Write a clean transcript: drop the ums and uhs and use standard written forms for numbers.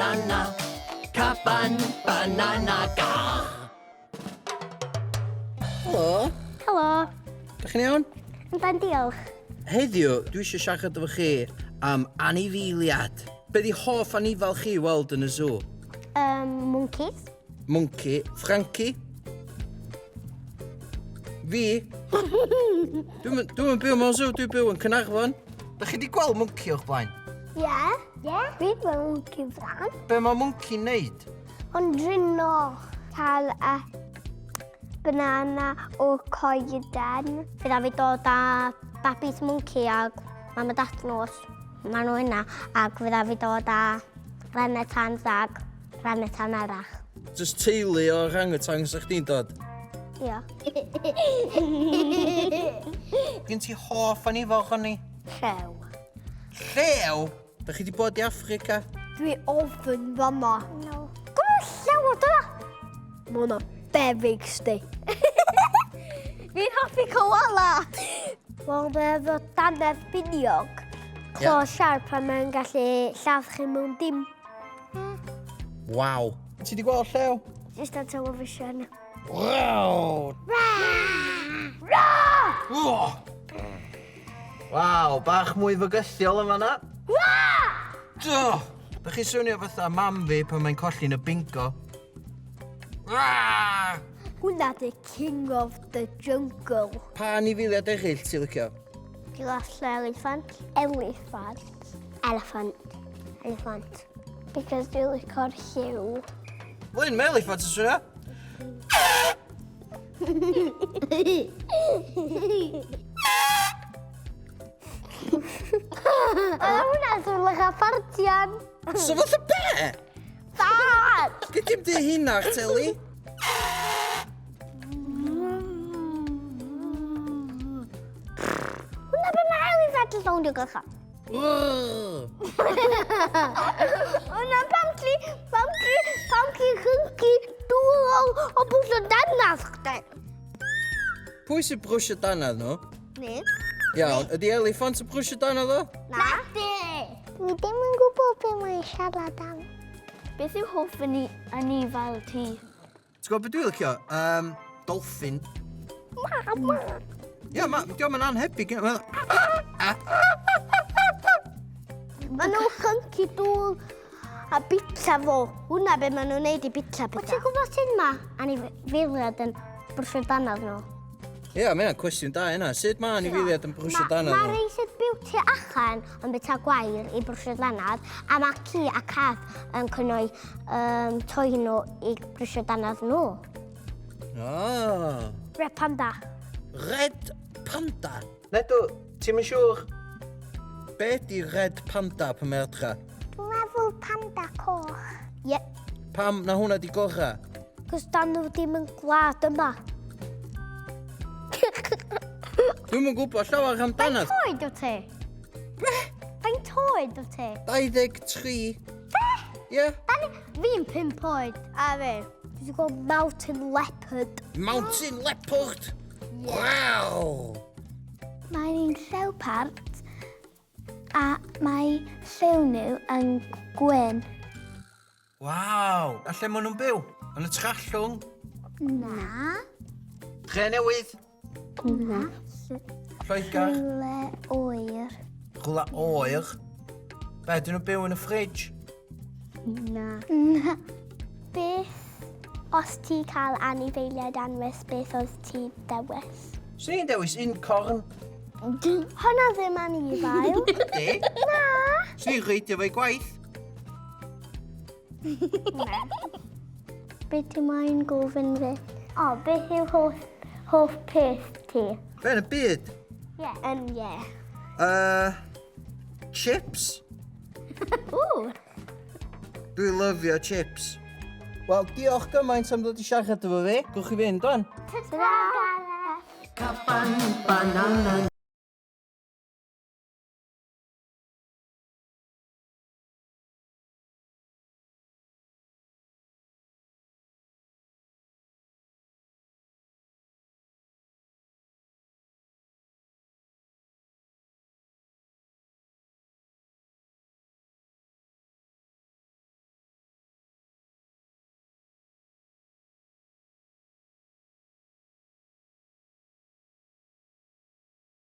banana. Caban banana gar. Helo. Helo. Da chi'n iawn? Yndan, diolch. Heddiw, dwi eisiau siarad efo chi am anifeiliad. Be di hoff anifal chi weld yn y zoo? Monkeys. Monkey. Frankie. Fi? Dwi'm dwi byw mewn zoo, dwi'n byw yn Cynarfon. Da chi di gweld monkey o'ch blaen? Ie. Yeah. Ie. Yeah. Fi wedi gweld monkey blaen. Be mae monkey'n neud? Ond dringo. Cael y banana o coeden. Fydda fi dod â babis monkey ag mam a dad nhw os maen nhw yna. Ac fydda fi dod â orangutan ag orangutan arall. Just teulu o orangutan sa chdi'n dod? Ia. Gen ti hoff anifal choni? Llew. Llew? Da chi di bod i Africa? Dwi ofn fama. No. Gwna llew o dyna! Mae hwnna beryg sti. Fi'n hoffi koala! Wel, mae efo dannedd biniog. Clo yeah. siarp a mae'n gallu lladd chi mewn dim. Waw. Ti di gweld llew? Just ar television. Waw! Waw, bach mwy fygythiol yn fanna. Do! Da chi swnio fatha mam fi pan mae'n colli'n y bingo. Hwna di king of the jungle. Pa anifeiliaid eraill ti'n licio? Dwi'n licio elephant. Elephant. Elephant. Elephant. Because dwi'n licio'r lliw. Lyn, mae elephant yn swnio. Oedd hwnna'n swnio fatha ffartian. So fatha be? Fart! Gei di'm deud hynna ar teli. Hwnna be mae eliffant yn swnio gyda. Hwnna pam ti, pam ti, pam ti chynci dŵr o bwys o dannadd chdi. Pwy sy'n brwsio dannadd nhw? Ni. Iawn, ydy eliffant yn brwsio dannadd o? Na. Di. Ni ddim yn gwybod be mae'n siarad am. Beth yw hoff anifail ti? Ti'n gwybod beth dwi'n licio? Dolphin. Ma, ma. Ia, ma, diolch yn anhebyg. Maen nhw'n chynci dŵr a bita fo. Hwna be maen nhw'n neud i bita pethau. Wyt ti'n gwybod sut mae anifeiliaid yn brwsio dannadd nhw? Ia, mae hynna'n cwestiwn da yna. Sut mae anifeiliaid yn brwsio dannadd nhw? Mae rei sydd byw tu allan yn bita gwair i brwsio dannadd, a mae ci a cath yn cynnoi um, toi nhw i brwsio dannadd nhw. Ah. Red Panda. Red Panda? Nedw, ti'n mynd siŵr? Be di Red Panda pan mae adra? Dwi'n meddwl panda coch. Ie. Pam na hwnna di gora? Cos dan nhw ddim yn gwlad yma. Dwi'm yn gwybod llawer amdano. Faint oed wyt ti? Be? Faint oed wyt ti? 23. Be? Ie. Yeah. Fi'n 5 oed. A fi. Dwi wedi gweld mountain leopard. Mountain leopard? Yeah. Wow! Mae'n un llewpard a mae lliw nhw yn gwyn. Waw! A lle maen nhw'n byw? Yn y Trallwng? Na. Tre Newydd? Na. Lloegr? Rhywle oer. Rhywle oer? Be, dyn nhw'n byw yn y fridge? Na. Na. Beth, os ti cael anifeiliaid anwes, beth oedd ti dewis? Swn i'n dewis unicorn. Hwnna ddim anifail. Ydy? Na. Swn i'n reidio fo'i gwaith. Na. Be ti moyn gofyn fi? O, beth yw hoff, hoff peth ti? Be yn y byd? Ie. Ie. Chips? Ww. Dwi'n lyfio chips. Wel, diolch gymaint am ddod i siarad efo fi. Gwch chi fynd, wan. Ta-ra, Gareth. Caban banana.